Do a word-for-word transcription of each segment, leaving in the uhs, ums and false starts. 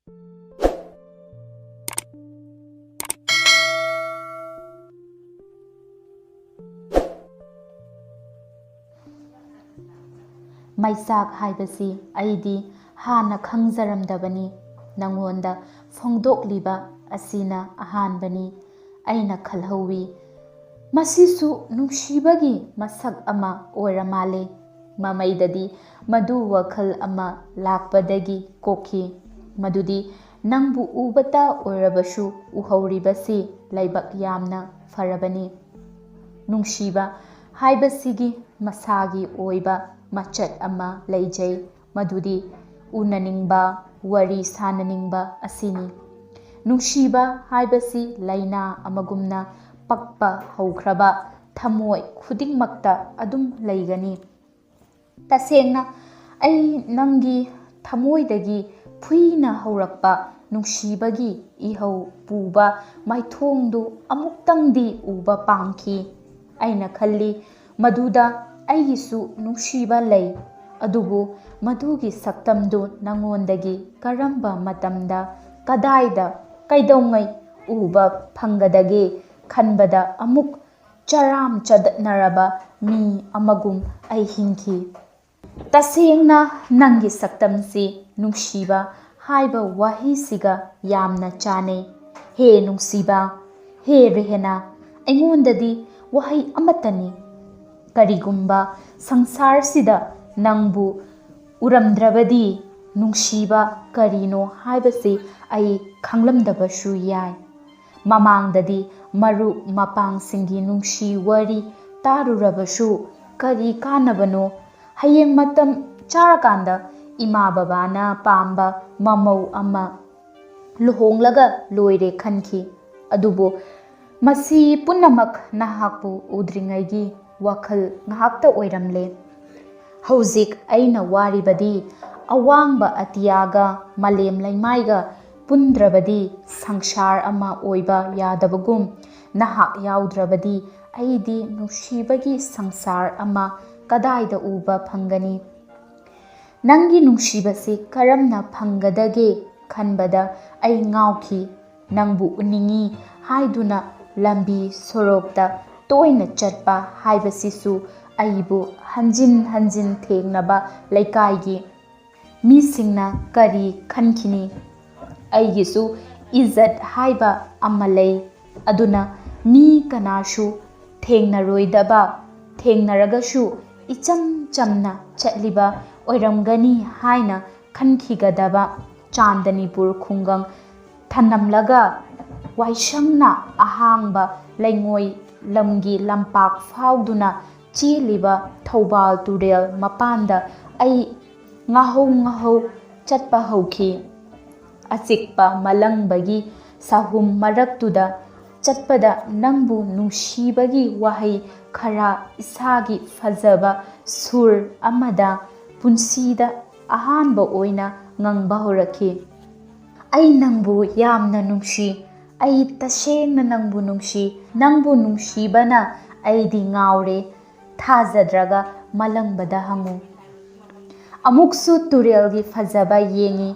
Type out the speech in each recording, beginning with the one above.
ꯃꯩꯆꯥꯛ ꯍꯥꯏꯕꯁꯤ ꯑꯩꯗꯤ ꯍꯥꯟꯅ ꯈꯪꯖꯔꯝꯗꯕꯅꯤ꯫ ꯅꯉꯣꯟꯗ ꯐꯣꯡꯗꯣꯛꯂꯤꯕ ꯑꯁꯤꯅ ꯑꯍꯥꯟꯕꯅꯤ꯫ ꯑꯩꯅ ꯈꯜꯍꯧꯋꯤ, ꯃꯁꯤꯁꯨ ꯅꯨꯡꯁꯤꯕꯒꯤ ꯃꯁꯛ ꯑꯃ ꯑꯣꯏꯔ ꯃꯥꯜꯂꯦ꯫ ꯃꯃꯩꯗꯗꯤ ꯃꯗꯨ ꯋꯥꯈꯜ ꯑꯃ ꯂꯥꯛꯄꯗꯒꯤ ꯀꯣꯛꯈꯤ, ꯃꯗꯨꯗꯤ ꯅꯪꯕꯨ ꯎꯕꯇ ꯑꯣꯏꯔꯕꯁꯨ ꯎꯍꯧꯔꯤꯕꯁꯤ ꯂꯥꯏꯕꯛ ꯌꯥꯝꯅ ꯐꯔꯕꯅꯤ꯫ ꯅꯨꯡꯁꯤꯕ ꯍꯥꯏꯕꯁꯤꯒꯤ ꯃꯁꯥꯒꯤ ꯑꯣꯏꯕ ꯃꯆꯠ ꯑꯃ ꯂꯩꯖꯩ, ꯃꯗꯨꯗꯤ ꯎꯅꯅꯤꯡꯕ, ꯋꯥꯔꯤ ꯁꯥꯅꯅꯤꯡꯕ ꯑꯁꯤꯅꯤ꯫ ꯅꯨꯡꯁꯤꯕ ꯍꯥꯏꯕꯁꯤ ꯂꯥꯏꯅꯥ ꯑꯃꯒꯨꯝꯅ ꯄꯛꯄ ꯍꯧꯈ꯭ꯔꯕ ꯊꯃꯣꯏ ꯈꯨꯗꯤꯡꯃꯛꯇ ꯑꯗꯨꯝ ꯂꯩꯒꯅꯤ꯫ ꯇꯁꯦꯡꯅ, ꯑꯩ ꯅꯪꯒꯤ ꯊꯃꯣꯏꯗꯒꯤ ꯐꯨꯏꯅ ꯍꯧꯔꯛꯄ ꯅꯨꯡꯁꯤꯕꯒꯤ ꯏꯍꯧ ꯄꯨꯕ ꯃꯥꯏꯊꯣꯡꯗꯨ ꯑꯃꯨꯛꯇꯪꯗꯤ ꯎꯕ ꯄꯥꯝꯈꯤ꯫ ꯑꯩꯅ ꯈꯜꯂꯤ, ꯃꯗꯨꯗ ꯑꯩꯒꯤꯁꯨ ꯅꯨꯡꯁꯤꯕ ꯂꯩ, ꯑꯗꯨꯕꯨ ꯃꯗꯨꯒꯤ ꯁꯛꯇꯝꯗꯨ ꯅꯉꯣꯟꯗꯒꯤ ꯀꯔꯝꯕ ꯃꯇꯝꯗ, ꯀꯗꯥꯏꯗ, ꯀꯩꯗꯧꯉꯩ ꯎꯕ ꯐꯪꯒꯗꯒꯦ ꯈꯟꯕꯗ ꯑꯃꯨꯛ ꯆꯔꯥꯝ ꯆꯗꯠꯅꯔꯕ ꯃꯤ ꯑꯃꯒꯨꯝ ꯑꯩ ꯍꯤꯡꯈꯤ꯫ ꯇꯁꯦꯡꯅ ꯅꯪꯒꯤ ꯁꯛꯇꯝꯁꯤ ꯅꯨꯡꯁꯤꯕ ꯍꯥꯏꯕ ꯋꯥꯍꯩꯁꯤꯒ ꯌꯥꯝꯅ ꯆꯥꯅꯩ꯫ ꯍꯦ ꯅꯨꯡꯁꯤꯕ, ꯍꯦ ꯔꯦꯍꯦꯅꯥ, ꯑꯩꯉꯣꯟꯗꯗꯤ ꯋꯥꯍꯩ ꯑꯃꯠꯇꯅꯤ꯫ ꯀꯔꯤꯒꯨꯝꯕ ꯁꯪꯁꯥꯔꯁꯤꯗ ꯅꯪꯕꯨ ꯎꯔꯝꯗ꯭ꯔꯕꯗꯤ ꯅꯨꯡꯁꯤꯕ ꯀꯔꯤꯅꯣ ꯍꯥꯏꯕꯁꯤ ꯑꯩ ꯈꯪꯂꯝꯗꯕꯁꯨ ꯌꯥꯏ꯫ ꯃꯃꯥꯡꯗꯗꯤ ꯃꯔꯨꯞ ꯃꯄꯥꯡꯁꯤꯡꯒꯤ ꯅꯨꯡꯁꯤ ꯋꯥꯔꯤ ꯇꯥꯔꯨꯔꯕꯁꯨ ꯀꯔꯤ ꯀꯥꯟꯅꯕꯅꯣ? ꯍꯌꯦꯡ ꯃꯇꯝ ꯆꯥꯔꯀꯥꯟꯗ ꯏꯃꯥ ꯕꯕꯥꯅ ꯄꯥꯝꯕ ꯃꯃꯧ ꯑꯃ ꯂꯨꯍꯣꯡꯂꯒ ꯂꯣꯏꯔꯦ ꯈꯟꯈꯤ꯫ ꯑꯗꯨꯕꯨ ꯃꯁꯤ ꯄꯨꯝꯅꯃꯛ ꯅꯍꯥꯛꯄꯨ ꯎꯗ꯭ꯔꯤꯉꯩꯒꯤ ꯋꯥꯈꯜ ꯉꯥꯏꯍꯥꯛꯇ ꯑꯣꯏꯔꯝꯂꯦ꯫ ꯍꯧꯖꯤꯛ ꯑꯩꯅ ꯋꯥꯔꯤꯕꯗꯤ ꯑꯋꯥꯡꯕ ꯑꯇꯤꯌꯥꯒ ꯃꯥꯂꯦꯝ ꯂꯩꯃꯥꯏꯒ ꯄꯨꯟꯗ꯭ꯔꯕꯗꯤ ꯁꯪꯁꯥꯔ ꯑꯃ ꯑꯣꯏꯕ ꯌꯥꯗꯕꯒꯨꯝ, ꯅꯍꯥꯛ ꯌꯥꯎꯗ꯭ꯔꯕꯗꯤ ꯑꯩꯗꯤ ꯅꯨꯡꯁꯤꯕꯒꯤ ꯁꯪꯁꯥꯔ ꯑꯃ ꯀꯗꯥꯏꯗ ꯎꯕ ꯐꯪꯒꯅꯤ? ꯅꯪꯒꯤ ꯅꯨꯡꯁꯤꯕꯁꯤ ꯀꯔꯝꯅ ꯐꯪꯒꯗꯒꯦ? ꯈꯟꯕꯗ ꯑꯩ ꯉꯥꯎꯈꯤ꯫ ꯅꯪꯕꯨ ꯎꯅꯤꯡꯏ ꯍꯥꯏꯗꯨꯅ ꯂꯝꯕꯤ ꯁꯣꯔꯣꯛꯇ ꯇꯣꯏꯅ ꯆꯠꯄ ꯍꯥꯏꯕꯁꯤꯁꯨ ꯑꯩꯕꯨ ꯍꯟꯖꯤꯟ ꯍꯟꯖꯤꯟ ꯊꯦꯡꯅꯕ ꯂꯩꯀꯥꯏꯒꯤ ꯃꯤꯁꯤꯡꯅ ꯀꯔꯤ ꯈꯟꯈꯤꯅꯤ? ꯑꯩꯒꯤꯁꯨ ꯏꯖꯠ ꯍꯥꯏꯕ ꯑꯃ ꯂꯩ꯫ ꯑꯗꯨꯅ ꯃꯤ ꯀꯅꯥꯁꯨ ꯊꯦꯡꯅꯔꯣꯏꯗꯕ, ꯊꯦꯡꯅꯔꯒꯁꯨ ꯏꯆꯝ ꯆꯝꯅ ꯆꯠꯂꯤꯕ ꯑꯣꯏꯔꯝꯒꯅꯤ ꯍꯥꯏꯅ ꯈꯟꯈꯤꯒꯗꯕ ꯆꯥꯟꯗꯅꯤꯄꯨꯔ ꯈꯨꯡꯒꯪ ꯊꯅꯝꯂꯒ ꯋꯥꯏꯁꯪꯅ ꯑꯍꯥꯡꯕ ꯂꯩꯉꯣꯏ ꯂꯝꯒꯤ ꯂꯝꯄꯥꯛ ꯐꯥꯎꯗꯨꯅ ꯆꯦꯜꯂꯤꯕ ꯊꯧꯕꯥꯜ ꯇꯨꯔꯦꯜ ꯃꯄꯥꯟꯗ ꯑꯩ ꯉꯥꯍꯧ ꯉꯥꯍꯧ ꯆꯠꯄ ꯍꯧꯈꯤ꯫ ꯑꯆꯤꯛꯄ ꯃꯂꯪꯕꯒꯤ ꯁꯥꯍꯨꯝ ꯃꯔꯛꯇꯨꯗ ꯆꯠꯄꯗ ꯅꯪꯕꯨ ꯅꯨꯡꯁꯤꯕꯒꯤ ꯋꯥꯍꯩ ꯈꯔ ꯏꯁꯥꯒꯤ ꯐꯖꯕ ꯁꯨꯔ ꯑꯃꯗ ꯄꯨꯟꯁꯤꯗ ꯑꯍꯥꯟꯕ ꯑꯣꯏꯅ ꯉꯪꯕ ꯍꯧꯔꯛꯈꯤ꯫ "ꯑꯩ ꯅꯪꯕꯨ ꯌꯥꯝꯅ ꯅꯨꯡꯁꯤ꯫ ꯑꯩ ꯇꯁꯦꯡꯅ ꯅꯪꯕꯨ ꯅꯨꯡꯁꯤ꯫ ꯅꯪꯕꯨ ꯅꯨꯡꯁꯤꯕꯅ ꯑꯩꯗꯤ ꯉꯥꯎꯔꯦ꯫ ꯊꯥꯖꯗ꯭ꯔꯒ ꯃꯂꯪꯕꯗ ꯍꯪꯉꯨ꯫" ꯑꯃꯨꯛꯁꯨ ꯇꯨꯔꯦꯜꯒꯤ ꯐꯖꯕ ꯌꯦꯡꯉꯤ,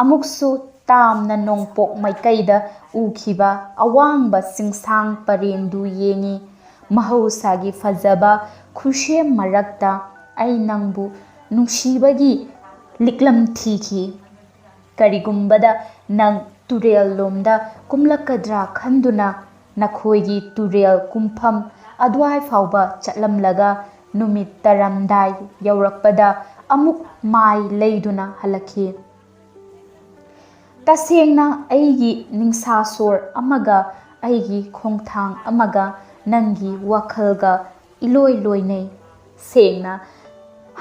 ꯑꯃꯨꯛꯁꯨ ꯇꯥꯝꯅ ꯅꯣꯡꯄꯣꯛ ꯃꯥꯏꯀꯩꯗ ꯎꯈꯤꯕ ꯑꯋꯥꯡꯕ ꯆꯤꯡꯁꯥꯡ ꯄꯔꯦꯡꯗꯨ ꯌꯦꯡꯉꯤ꯫ ꯃꯍꯧꯁꯥꯒꯤ ꯐꯖꯕ ꯈꯨꯠꯁꯦꯝ ꯃꯔꯛꯇ ꯑꯩ ꯅꯪꯕꯨ ꯅꯨꯡꯁꯤꯕꯒꯤ ꯂꯤꯛꯂꯝ ꯊꯤꯈꯤ꯫ ꯀꯔꯤꯒꯨꯝꯕꯗ ꯅꯪ ꯇꯨꯔꯦꯜ ꯂꯣꯝꯗ ꯀꯨꯝꯂꯛꯀꯗ꯭ꯔꯥ ꯈꯟꯗꯨꯅ ꯅꯈꯣꯏꯒꯤ ꯇꯨꯔꯦꯜ ꯀꯨꯝꯐꯝ ꯑꯗꯨꯋꯥꯏ ꯐꯥꯎꯕ ꯆꯠꯂꯝꯂꯒ ꯅꯨꯃꯤꯠ ꯇꯥꯔꯝꯗꯥꯏ ꯌꯧꯔꯛꯄꯗ ꯑꯃꯨꯛ ꯃꯥꯏ ꯂꯩꯗꯨꯅ ꯍꯜꯂꯛꯈꯤ꯫ ꯇꯁꯦꯡꯅ ꯑꯩꯒꯤ ꯅꯤꯡꯁꯥ ꯁꯣꯔ ꯑꯃꯒ ꯑꯩꯒꯤ ꯈꯣꯡꯊꯥꯡ ꯑꯃꯒ ꯅꯪꯒꯤ ꯋꯥꯈꯜꯒ ꯏꯂꯣꯏ ꯂꯣꯏꯅꯩ꯫ ꯁꯦꯡꯅ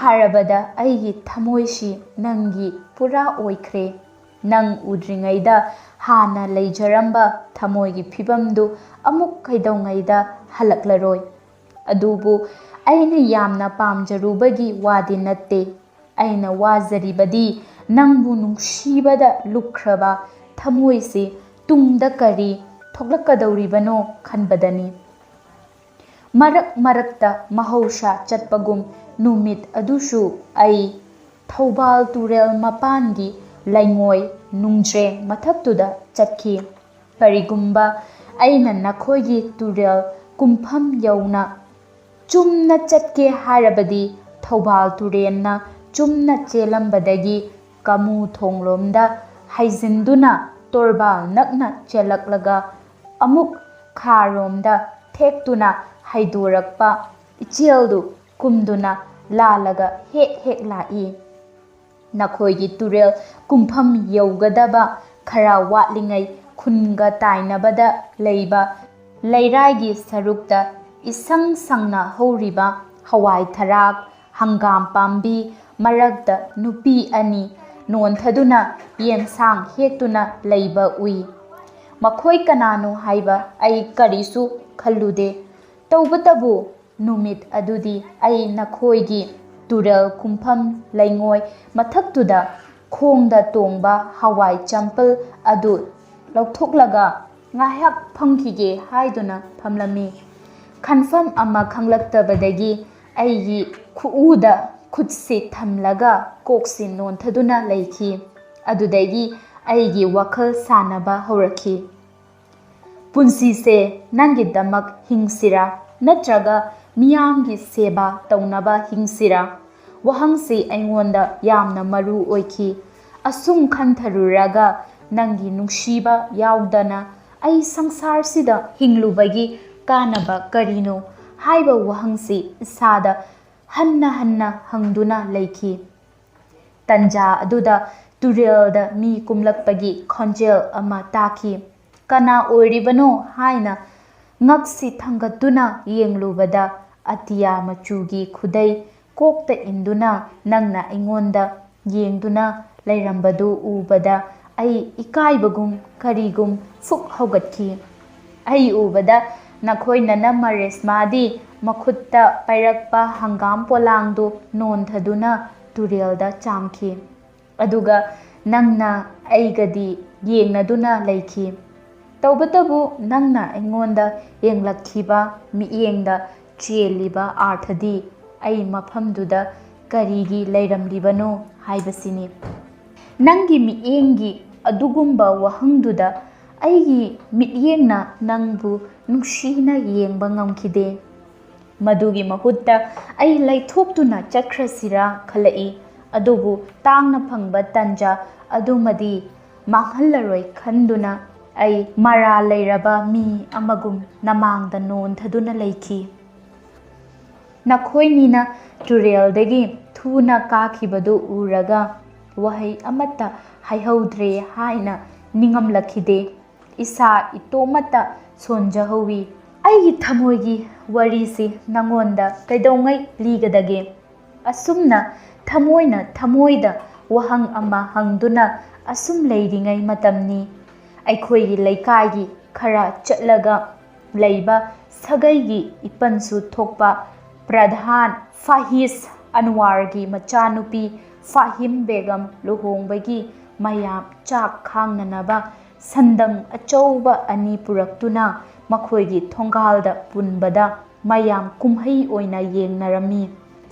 ꯍꯥꯏꯔꯕꯗ ꯑꯩꯒꯤ ꯊꯃꯣꯏꯁꯤ ꯅꯪꯒꯤ ꯄꯨꯔꯥ ꯑꯣꯏꯈ꯭ꯔꯦ꯫ ꯅꯪ ꯎꯗ꯭ꯔꯤꯉꯩꯗ ꯍꯥꯟꯅ ꯂꯩꯖꯔꯝꯕ ꯊꯃꯣꯏꯒꯤ ꯐꯤꯕꯝꯗꯨ ꯑꯃꯨꯛ ꯀꯩꯗꯧꯉꯩꯗ ꯍꯜꯂꯛꯂꯔꯣꯏ꯫ ꯑꯗꯨꯕꯨ ꯑꯩꯅ ꯌꯥꯝꯅ ꯄꯥꯝꯖꯔꯨꯕꯒꯤ ꯋꯥꯗꯤ ꯅꯠꯇꯦ꯫ ꯑꯩꯅ ꯋꯥꯖꯔꯤꯕꯗꯤ ꯅꯪꯕꯨ ꯅꯨꯡꯁꯤꯕꯗ ꯂꯨꯞꯈ꯭ꯔꯕ ꯊꯃꯣꯏꯁꯤ ꯇꯨꯡꯗ ꯀꯔꯤ ꯊꯣꯛꯂꯛꯀꯗꯧꯔꯤꯕꯅꯣ ꯈꯟꯕꯗꯅꯤ꯫ ꯃꯔꯛ ꯃꯔꯛꯇ ꯃꯍꯧꯁꯥ ꯆꯠꯄꯒꯨꯝ ꯅꯨꯃꯤꯠ ꯑꯗꯨꯁꯨ ꯑꯩ ꯊꯧꯕꯥꯜ ꯇꯨꯔꯦꯜ ꯃꯄꯥꯟꯒꯤ ꯂꯩꯉꯣꯏ ꯅꯨꯡꯖ꯭ꯔꯦ ꯃꯊꯛꯇꯨꯗ ꯆꯠꯈꯤ꯫ ꯀꯔꯤꯒꯨꯝꯕ ꯑꯩꯅ ꯅꯈꯣꯏꯒꯤ ꯇꯨꯔꯦꯜ ꯀꯨꯝꯐꯝ ꯌꯧꯅ ꯆꯨꯝꯅ ꯆꯠꯀꯦ ꯍꯥꯏꯔꯕꯗꯤ, ꯊꯧꯕꯥꯜ ꯇꯨꯔꯦꯜꯅ ꯆꯨꯝꯅ ꯆꯦꯜꯂꯝꯕꯗꯒꯤ ꯀꯃꯨ ꯊꯣꯡꯂꯣꯝꯗ ꯍꯥꯏꯖꯤꯟꯗꯨꯅ ꯇꯣꯔꯕꯥꯜ ꯅꯛꯅ ꯆꯦꯜꯂꯛꯂꯒ ꯑꯃꯨꯛ ꯈꯥꯔꯣꯝꯗ ꯊꯦꯛꯇꯨꯅ ꯍꯥꯏꯗꯣꯔꯛꯄ ꯏꯆꯦꯜꯗꯨ ꯀꯨꯝꯗꯨꯅ ꯂꯥꯜꯂꯒ ꯍꯦꯛ ꯍꯦꯛ ꯂꯥꯛꯏ꯫ ꯅꯈꯣꯏꯒꯤ ꯇꯨꯔꯦꯜ ꯀꯨꯝꯐꯝ ꯌꯧꯒꯗꯕ ꯈꯔ ꯋꯥꯠꯂꯤꯉꯩ ꯈꯨꯟꯒ ꯇꯥꯏꯅꯕꯗ ꯂꯩꯕ ꯂꯩꯔꯥꯏꯒꯤ ꯁꯔꯨꯛꯇ ꯏꯁꯪ ꯁꯪꯅ ꯍꯧꯔꯤꯕ ꯍꯋꯥꯏ ꯊꯔꯥꯛ, ꯍꯪꯒꯥꯝ ꯄꯥꯝꯕꯤ ꯃꯔꯛꯇ ꯅꯨꯄꯤ ꯑꯅꯤ ꯅꯣꯟꯊꯗꯨꯅ ꯌꯦꯟꯁꯥꯡ ꯍꯦꯛꯇꯨꯅ ꯂꯩꯕ ꯎꯏ꯫ ꯃꯈꯣꯏ ꯀꯅꯥꯅꯣ ꯍꯥꯏꯕ ꯑꯩ ꯀꯔꯤꯁꯨ ꯈꯜꯂꯨꯗꯦ꯫ ꯇꯧꯕꯇꯕꯨ ꯅꯨꯃꯤꯠ ꯑꯗꯨꯗꯤ ꯑꯩ ꯅꯈꯣꯏꯒꯤ ꯇꯨꯔꯦꯜ ꯀꯨꯝꯐꯝ ꯂꯩꯉꯣꯏ ꯃꯊꯛꯇꯨꯗ ꯈꯣꯡꯗ ꯇꯣꯡꯕ ꯍꯋꯥꯏ ꯆꯝꯄꯜ ꯑꯗꯨ ꯂꯧꯊꯣꯛꯂꯒ ꯉꯥꯏꯍꯥꯛ ꯐꯝꯈꯤꯒꯦ ꯍꯥꯏꯗꯨꯅ ꯐꯝꯂꯝꯃꯤ꯫ ꯈꯟꯐꯝ ꯑꯃ ꯈꯪꯂꯛꯇꯕꯗꯒꯤ ꯑꯩꯒꯤ ꯈꯨꯎꯗ ꯈꯨꯠꯁꯤ ꯊꯝꯂꯒ ꯀꯣꯛꯁꯤ ꯅꯣꯟꯊꯗꯨꯅ ꯂꯩꯈꯤ꯫ ꯑꯗꯨꯗꯒꯤ ꯑꯩꯒꯤ ꯋꯥꯈꯜ ꯁꯥꯟꯅꯕ ꯍꯧꯔꯛꯈꯤ꯫ "ꯄꯨꯟꯁꯤꯁꯦ ꯅꯪꯒꯤꯗꯃꯛ ꯍꯤꯡꯁꯤꯔꯥ, ꯅꯠꯇ꯭ꯔꯒ ꯃꯤꯌꯥꯝꯒꯤ ꯁꯦꯕꯥ ꯇꯧꯅꯕ ꯍꯤꯡꯁꯤꯔꯥ?" ꯋꯥꯍꯪꯁꯤ ꯑꯩꯉꯣꯟꯗ ꯌꯥꯝꯅ ꯃꯔꯨ ꯑꯣꯏꯈꯤ꯫ ꯑꯁꯨꯝ ꯈꯟꯊꯔꯨꯔꯒ, "ꯅꯪꯒꯤ ꯅꯨꯡꯁꯤꯕ ꯌꯥꯎꯗꯅ ꯑꯩ ꯁꯪꯁꯥꯔꯁꯤꯗ ꯍꯤꯡꯂꯨꯕꯒꯤ ꯀꯥꯟꯅꯕ ꯀꯔꯤꯅꯣ?" ꯍꯥꯏꯕ ꯋꯥꯍꯪꯁꯤ ꯏꯁꯥꯗ ꯍꯟꯅ ꯍꯟꯅ ꯍꯪꯗꯨꯅ ꯂꯩꯈꯤ꯫ ꯇꯟꯖꯥ ꯑꯗꯨꯗ ꯇꯨꯔꯦꯜꯗ ꯃꯤ ꯀꯨꯝꯂꯛꯄꯒꯤ ꯈꯣꯟꯖꯦꯜ ꯑꯃ ꯇꯥꯈꯤ꯫ "ꯀꯅꯥ ꯑꯣꯏꯔꯤꯕꯅꯣ?" ꯍꯥꯏꯅ ꯉꯛꯁꯤ ꯊꯥꯡꯒꯠꯇꯨꯅ ꯌꯦꯡꯂꯨꯕꯗ, ꯑꯇꯤꯌꯥ ꯃꯆꯨꯒꯤ ꯈꯨꯗꯩ ꯀꯣꯛꯇ ꯏꯟꯗꯨꯅ ꯅꯪꯅ ꯑꯩꯉꯣꯟꯗ ꯌꯦꯡꯗꯨꯅ ꯂꯩꯔꯝꯕꯗꯨ ꯎꯕꯗ ꯑꯩ ꯏꯀꯥꯏꯕꯒꯨꯝ ꯀꯔꯤꯒꯨꯝ ꯐꯨꯛ ꯍꯧꯒꯠꯈꯤ꯫ ꯑꯩ ꯎꯕꯗ ꯅꯈꯣꯏ ꯅꯅꯝꯃ ꯔꯦꯁꯃꯥꯗꯤ ꯃꯈꯨꯠꯇ ꯄꯥꯏꯔꯛꯄ ꯍꯪꯒꯥꯝ ꯄꯣꯂꯥꯡꯗꯨ ꯅꯣꯟꯊꯗꯨꯅ ꯇꯨꯔꯦꯜꯗ ꯆꯥꯝꯈꯤ꯫ ꯑꯗꯨꯒ ꯅꯪꯅ ꯑꯩꯒꯗꯤ ꯌꯦꯡꯅꯗꯨꯅ ꯂꯩꯈꯤ꯫ ꯇꯧꯕꯇꯕꯨ ꯅꯪꯅ ꯑꯩꯉꯣꯟꯗ ꯌꯦꯡꯂꯛꯈꯤꯕ ꯃꯤꯠꯌꯦꯡꯗ ꯆꯦꯜꯂꯤꯕ ꯑꯥꯔꯊꯗꯤ ꯑꯩ ꯃꯐꯝꯗꯨꯗ ꯀꯔꯤꯒꯤ ꯂꯩꯔꯝꯂꯤꯕꯅꯣ ꯍꯥꯏꯕꯁꯤꯅꯤ꯫ ꯅꯪꯒꯤ ꯃꯤꯠꯌꯦꯡꯒꯤ ꯑꯗꯨꯒꯨꯝꯕ ꯋꯥꯍꯪꯗꯨꯗ ꯑꯩꯒꯤ ꯃꯤꯠꯌꯦꯡꯅ ꯅꯪꯕꯨ ꯅꯨꯡꯁꯤꯅ ꯌꯦꯡꯕ ꯉꯝꯈꯤꯗꯦ꯫ ꯃꯗꯨꯒꯤ ꯃꯍꯨꯠꯇ ꯑꯩ ꯂꯩꯊꯣꯛꯇꯨꯅ ꯆꯠꯈ꯭ꯔꯁꯤꯔꯥ ꯈꯜꯂꯛꯏ꯫ ꯑꯗꯨꯕꯨ ꯇꯥꯡꯅ ꯐꯪꯕ ꯇꯟꯖꯥ ꯑꯗꯨꯃꯗꯤ ꯃꯥꯡꯍꯜꯂꯔꯣꯏ ꯈꯟꯗꯨꯅ ꯑꯩ ꯃꯔꯥꯜ ꯂꯩꯔꯕ ꯃꯤ ꯑꯃꯒꯨꯝ ꯅꯃꯥꯡꯗ ꯅꯣꯟꯊꯗꯨꯅ ꯂꯩꯈꯤ꯫ ꯅꯈꯣꯏꯅꯤꯅ ꯇꯨꯔꯦꯜꯗꯒꯤ ꯊꯨꯅ ꯀꯥꯈꯤꯕꯗꯨ ꯎꯔꯒ ꯋꯥꯍꯩ ꯑꯃꯠꯇ ꯍꯥꯏꯍꯧꯗ꯭ꯔꯦ ꯍꯥꯏꯅ ꯅꯤꯡꯉꯝꯂꯛꯈꯤꯗꯦ꯫ ꯏꯁꯥ ꯏꯇꯣꯝꯃꯠꯇ ꯁꯣꯟꯖꯍꯧꯋꯤ꯫ ꯑꯩꯒꯤ ꯊꯃꯣꯏꯒꯤ ꯋꯥꯔꯤꯁꯤ ꯅꯉꯣꯟꯗ ꯀꯩꯗꯧꯉꯩ ꯂꯤꯒꯗꯒꯦ? ꯑꯁꯨꯝꯅ ꯊꯃꯣꯏꯅ ꯊꯃꯣꯏꯗ ꯋꯥꯍꯪ ꯑꯃ ꯍꯪꯗꯨꯅ ꯑꯁꯨꯝ ꯂꯩꯔꯤꯉꯩ ꯃꯇꯝꯅꯤ꯫ ꯑꯩꯈꯣꯏꯒꯤ ꯂꯩꯀꯥꯏꯒꯤ ꯈꯔ ꯆꯠꯂꯒ ꯂꯩꯕ ꯁꯥꯒꯩꯒꯤ ꯏꯄꯟꯁꯨ ꯊꯣꯛꯄ ꯄ꯭ꯔꯙꯥꯟ ꯐꯥꯍꯤꯁ ꯑꯟꯋꯥꯔꯒꯤ ꯃꯆꯥꯅꯨꯄꯤ ꯐꯥꯍꯤꯝ ꯕꯦꯒꯝ ꯂꯨꯍꯣꯡꯕꯒꯤ ꯃꯌꯥꯝ ꯆꯥꯛ ꯈꯥꯡꯅꯅꯕ ꯁꯟꯗꯪ ꯑꯆꯧꯕ ꯑꯅꯤ ꯄꯨꯔꯛꯇꯨꯅ ꯃꯈꯣꯏꯒꯤ ꯊꯣꯡꯒꯥꯜꯗ ꯄꯨꯟꯕꯗ ꯃꯌꯥꯝ ꯀꯨꯝꯍꯩ ꯑꯣꯏꯅ ꯌꯦꯡꯅꯔꯝꯃꯤ꯫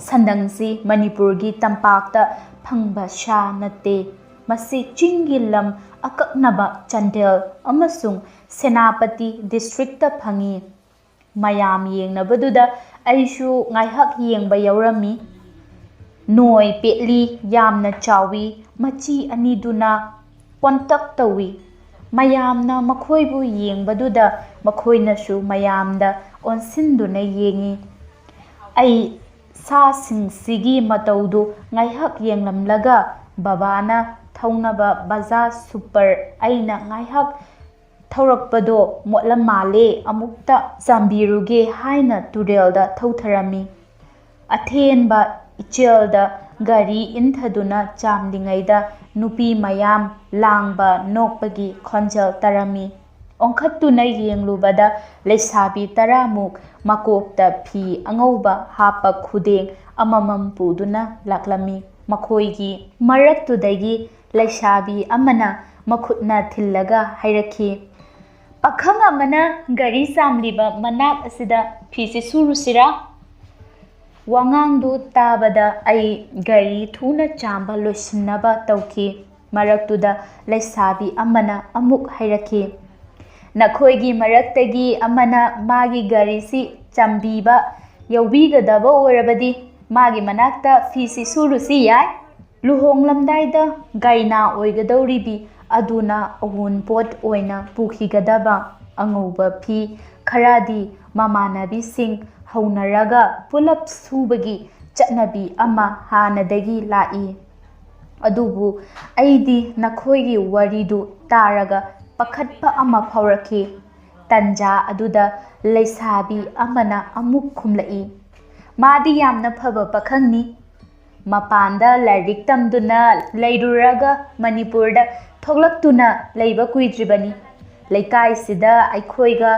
ꯁꯟꯗꯪꯁꯤ ꯃꯅꯤꯄꯨꯔꯒꯤ ꯇꯝꯄꯥꯛꯇ ꯐꯪꯕ ꯁꯥ ꯅꯠꯇꯦ꯫ ꯃꯁꯤ ꯆꯤꯡꯒꯤ ꯂꯝ ꯑꯀꯛꯅꯕ ꯆꯥꯟꯗꯦꯜ ꯑꯃꯁꯨꯡ ꯁꯦꯅꯥꯄꯇꯤ ꯗꯤꯁꯇ꯭ꯔꯤꯛꯇ ꯐꯪꯏ꯫ ꯃꯌꯥꯝ ꯌꯦꯡꯅꯕꯗꯨꯗ ꯑꯩꯁꯨ ꯉꯥꯏꯍꯥꯛ ꯌꯦꯡꯕ ꯌꯥꯎꯔꯝꯃꯤ꯫ ꯅꯣꯏ ꯄꯦꯠꯂꯤ, ꯌꯥꯝꯅ ꯆꯥꯎꯏ, ꯃꯆꯤ ꯑꯅꯤꯗꯨꯅ ꯀꯣꯟꯇꯛ ꯇꯧꯏ꯫ ꯃꯌꯥꯝꯅ ꯃꯈꯣꯏꯕꯨ ꯌꯦꯡꯕꯗꯨꯗ ꯃꯈꯣꯏꯅꯁꯨ ꯃꯌꯥꯝꯗ ꯑꯣꯟꯁꯤꯟꯗꯨꯅ ꯌꯦꯡꯏ꯫ ꯑꯩ ꯁꯥꯁꯤꯡꯁꯤꯒꯤ ꯃꯇꯧꯗꯨ ꯉꯥꯏꯍꯥꯛ ꯌꯦꯡꯂꯝꯂꯒ ꯕꯕꯥꯅ ꯊꯧꯅꯕ ꯕꯖꯥꯖ ꯁꯨꯄꯔ ꯑꯩꯅ ꯉꯥꯏꯍꯥꯛ ꯊꯧꯔꯛꯄꯗꯣ ꯃꯣꯠꯂꯝ ꯃꯥꯜꯂꯦ, ꯑꯃꯨꯛꯇ ꯆꯥꯝꯕꯤꯔꯨꯒꯦ ꯍꯥꯏꯅ ꯇꯨꯔꯦꯜꯗ ꯊꯧꯊꯔꯝꯃꯤ꯫ ꯑꯊꯦꯟꯕ ꯏꯆꯦꯜꯗ ꯒꯥꯔꯤ ꯏꯟꯊꯗꯨꯅ ꯆꯥꯝꯂꯤꯉꯩꯗ ꯅꯨꯄꯤ ꯃꯌꯥꯝ ꯂꯥꯡꯕ ꯅꯣꯛꯄꯒꯤ ꯈꯣꯟꯖꯦꯜ ꯇꯥꯔꯝꯃꯤ꯫ ꯑꯣꯟꯈꯠꯇꯨꯅ ꯌꯦꯡꯂꯨꯕꯗ ꯂꯩꯁꯥꯕꯤ ꯇꯔꯥꯃꯨꯛ ꯃꯀꯣꯛꯇ ꯐꯤ ꯑꯉꯧꯕ ꯍꯥꯞꯄ ꯈꯨꯗꯦꯡ ꯑꯃꯃꯝ ꯄꯨꯗꯨꯅ ꯂꯥꯛꯂꯝꯃꯤ꯫ ꯃꯈꯣꯏꯒꯤ ꯃꯔꯛꯇꯨꯗꯒꯤ ꯂꯩꯁꯥꯕꯤ ꯑꯃꯅ ꯃꯈꯨꯠꯅ ꯊꯤꯜꯂꯒ ꯍꯥꯏꯔꯛꯈꯤ, "ꯄꯥꯈꯪ ꯑꯃꯅ ꯒꯥꯔꯤ ꯆꯥꯝꯂꯤꯕ ꯃꯅꯥꯛ ꯑꯁꯤꯗ ꯐꯤꯁꯤ ꯁꯨꯔꯨꯁꯤꯔꯥ?" ꯋꯥꯉꯥꯡꯗꯨ ꯇꯥꯕꯗ ꯑꯩ ꯒꯥꯔꯤ ꯊꯨꯅ ꯆꯥꯝꯕ ꯂꯣꯏꯁꯤꯟꯅꯕ ꯇꯧꯈꯤ꯫ ꯃꯔꯛꯇꯨꯗ ꯂꯩꯁꯥꯕꯤ ꯑꯃꯅ ꯑꯃꯨꯛ ꯍꯥꯏꯔꯛꯈꯤ, "ꯅꯈꯣꯏꯒꯤ ꯃꯔꯛꯇꯒꯤ ꯑꯃꯅ ꯃꯥꯒꯤ ꯒꯥꯔꯤꯁꯤ ꯆꯥꯝꯕꯤꯕ ꯌꯧꯕꯤꯒꯗꯕ ꯑꯣꯏꯔꯕꯗꯤ ꯃꯥꯒꯤ ꯃꯅꯥꯛꯇ ꯐꯤꯁꯤ ꯁꯨꯔꯨꯁꯤ ꯌꯥꯏ꯫ ꯂꯨꯍꯣꯡꯂꯝꯗꯥꯏꯗ ꯒꯥꯏꯅꯥ ꯑꯣꯏꯒꯗꯧꯔꯤꯕꯤ ꯑꯗꯨꯅ ꯑꯋꯨꯟꯄꯣꯠ ꯑꯣꯏꯅ ꯄꯨꯈꯤꯒꯗꯕ ꯑꯉꯧꯕ ꯐꯤ ꯈꯔꯗꯤ ꯃꯃꯥꯟꯅꯕꯤꯁꯤꯡ ꯍꯧꯅꯔꯒ ꯄꯨꯂꯞ ꯁꯨꯕꯒꯤ ꯆꯠꯅꯕꯤ ꯑꯃ ꯍꯥꯟꯅꯗꯒꯤ ꯂꯥꯛꯏ꯫ ꯑꯗꯨꯕꯨ ꯑꯩꯗꯤ ꯅꯈꯣꯏꯒꯤ ꯋꯥꯔꯤꯗꯨ ꯇꯥꯔꯒ ꯄꯥꯈꯠꯄ ꯑꯃ ꯐꯥꯎꯔꯛꯈꯤ꯫ ꯇꯟꯖꯥ ꯑꯗꯨꯗ ꯂꯩꯁꯥꯕꯤ ꯑꯃꯅ ꯑꯃꯨꯛ ꯈꯨꯝꯂꯛꯏ, "ꯃꯥꯗꯤ ꯌꯥꯝꯅ ꯐꯕ ꯄꯥꯈꯪꯅꯤ꯫ ꯃꯄꯥꯟꯗ ꯂꯥꯏꯔꯤꯛ ꯇꯝꯗꯨꯅ ꯂꯩꯔꯨꯔꯒ ꯃꯅꯤꯄꯨꯔꯗ ꯊꯣꯛꯂꯛꯇꯨꯅ ꯂꯩꯕ ꯀꯨꯏꯗ꯭ꯔꯤꯕꯅꯤ꯫ ꯂꯩꯀꯥꯏꯁꯤꯗ ꯑꯩꯈꯣꯏꯒ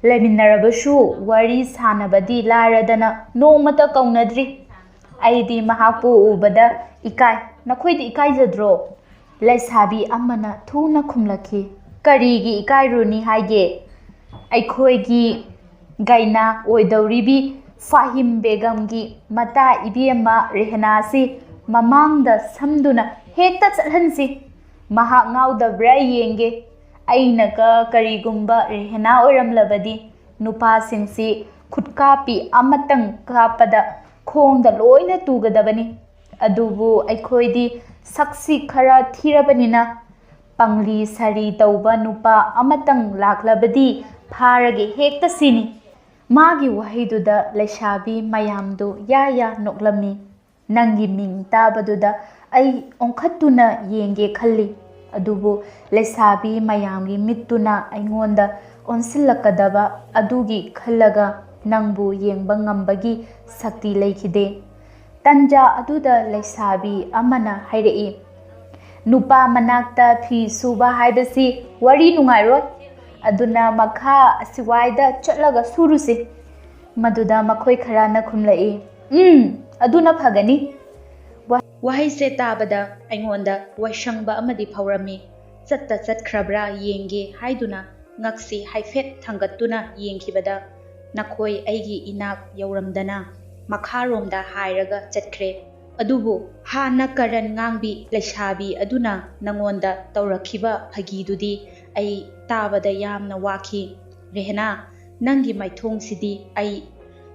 ꯂꯩꯃꯤꯟꯅꯔꯕꯁꯨ ꯋꯥꯔꯤ ꯁꯥꯟꯅꯕꯗꯤ ꯂꯥꯏꯔꯗꯅ ꯅꯣꯡꯃꯇ ꯀꯧꯅꯗ꯭ꯔꯤ꯫ ꯑꯩꯗꯤ ꯃꯍꯥꯛꯄꯨ ꯎꯕꯗ ꯏꯀꯥꯏ꯫ ꯅꯈꯣꯏꯗꯤ ꯏꯀꯥꯏꯖꯗ꯭ꯔꯣ?" ꯂꯩꯁꯥꯕꯤ ꯑꯃꯅ ꯊꯨꯅ ꯈꯨꯝꯂꯛꯈꯤ, "ꯀꯔꯤꯒꯤ ꯏꯀꯥꯏꯔꯨꯅꯤ ꯍꯥꯏꯒꯦ? ꯑꯩꯈꯣꯏꯒꯤ ꯒꯥꯏꯅꯥ ꯑꯣꯏꯗꯧꯔꯤꯕꯤ ꯐꯥꯍꯤꯝ ꯕꯦꯒꯝꯒꯤ ꯃꯇꯥ ꯏꯕꯦꯝꯃ ꯔꯦꯍꯅꯥꯁꯤ ꯃꯃꯥꯡꯗ ꯁꯝꯗꯨꯅ ꯍꯦꯛꯇ ꯆꯠꯍꯟꯁꯤ꯫ ꯃꯍꯥꯛ ꯉꯥꯎꯗꯕ꯭ꯔꯥ ꯌꯦꯡꯒꯦ꯫ ꯑꯩꯅꯒ ꯀꯔꯤꯒꯨꯝꯕ ꯔꯦꯍꯅꯥ ꯑꯣꯏꯔꯝꯂꯕꯗꯤ ꯅꯨꯄꯥꯁꯤꯡꯁꯤ ꯈꯨꯠꯀꯥꯞꯄꯤ ꯑꯃꯇꯪ ꯀꯥꯞꯄꯗ ꯈꯣꯡꯗ ꯂꯣꯏꯅ ꯇꯨꯒꯗꯕꯅꯤ꯫ ꯑꯗꯨꯕꯨ ꯑꯩꯈꯣꯏꯗꯤ ꯁꯛꯁꯤ ꯈꯔ ꯊꯤꯔꯕꯅꯤꯅ ꯄꯪꯂꯤ ꯁꯥꯔꯤ ꯇꯧꯕ ꯅꯨꯄꯥ ꯑꯃꯇꯪ ꯂꯥꯛꯂꯕꯗꯤ ꯐꯥꯔꯒꯦ ꯍꯦꯛꯇ ꯁꯤꯅꯤ꯫" ꯃꯥꯒꯤ ꯋꯥꯍꯩꯗꯨꯗ ꯂꯩꯁꯥꯕꯤ ꯃꯌꯥꯝꯗꯨ ꯌꯥ ꯌꯥ ꯅꯣꯛꯂꯝꯃꯤ꯫ ꯅꯪꯒꯤ ꯃꯤꯡ ꯇꯥꯕꯗꯨꯗ ꯑꯩ ꯑꯣꯟꯈꯠꯇꯨꯅ ꯌꯦꯡꯒꯦ ꯈꯜꯂꯤ, ꯑꯗꯨꯕꯨ ꯂꯩꯁꯥꯕꯤ ꯃꯌꯥꯝꯒꯤ ꯃꯤꯠꯇꯨꯅ ꯑꯩꯉꯣꯟꯗ ꯑꯣꯟꯁꯤꯜꯂꯛꯀꯗꯕ ꯑꯗꯨꯒꯤ ꯈꯜꯂꯒ ꯅꯪꯕꯨ ꯌꯦꯡꯕ ꯉꯝꯕꯒꯤ ꯁꯛꯇꯤ ꯂꯩꯈꯤꯗꯦ꯫ ꯇꯟꯖꯥ ꯑꯗꯨꯗ ꯂꯩꯁꯥꯕꯤ ꯑꯃꯅ ꯍꯥꯏꯔꯛꯏ, "ꯅꯨꯄꯥ ꯃꯅꯥꯛꯇ ꯐꯤ ꯁꯨꯕ ꯍꯥꯏꯕꯁꯤ ꯋꯥꯔꯤ ꯅꯨꯡꯉꯥꯏꯔꯣꯏ, ꯑꯗꯨꯅ ꯃꯈꯥ ꯑꯁꯤꯋꯥꯏꯗ ꯆꯠꯂꯒ ꯁꯨꯔꯨꯁꯤ꯫" ꯃꯗꯨꯗ ꯃꯈꯣꯏ ꯈꯔꯅ ꯈꯨꯝꯂꯛꯏ, "ꯎꯝ, ꯑꯗꯨꯅ ꯐꯒꯅꯤ꯫" ꯋꯥ-, ꯋꯥꯍꯩꯁꯦ ꯇꯥꯕꯗ ꯑꯩꯉꯣꯟꯗ ꯋꯥꯏꯁꯪꯕ ꯑꯃꯗꯤ ꯐꯥꯎꯔꯝꯃꯤ꯫ ꯆꯠꯇ ꯆꯠꯈ꯭ꯔꯕ꯭ꯔꯥ ꯌꯦꯡꯒꯦ ꯍꯥꯏꯗꯨꯅ ꯉꯛꯁꯤ ꯍꯥꯏꯐꯦꯠ ꯊꯥꯡꯒꯠꯇꯨꯅ ꯌꯦꯡꯈꯤꯕꯗ ꯅꯈꯣꯏ ꯑꯩꯒꯤ ꯏꯅꯥꯛ ꯌꯧꯔꯝꯗꯅ ꯃꯈꯥꯔꯣꯝꯗ ꯍꯥꯏꯔꯒ ꯆꯠꯈ꯭ꯔꯦ꯫ ꯑꯗꯨꯕꯨ ꯍꯥꯟꯅ ꯀꯔꯟ ꯉꯥꯡꯕꯤ ꯂꯩꯁꯥꯕꯤ ꯑꯗꯨꯅ ꯅꯉꯣꯟꯗ ꯇꯧꯔꯛꯈꯤꯕ ꯐꯥꯒꯤꯗꯨꯗꯤ ꯑꯩ ꯇꯥꯕꯗ ꯌꯥꯝꯅ ꯋꯥꯈꯤ꯫ ꯔꯦꯍꯅꯥ, ꯅꯪꯒꯤ ꯃꯥꯏꯊꯣꯡꯁꯤꯗꯤ ꯑꯩ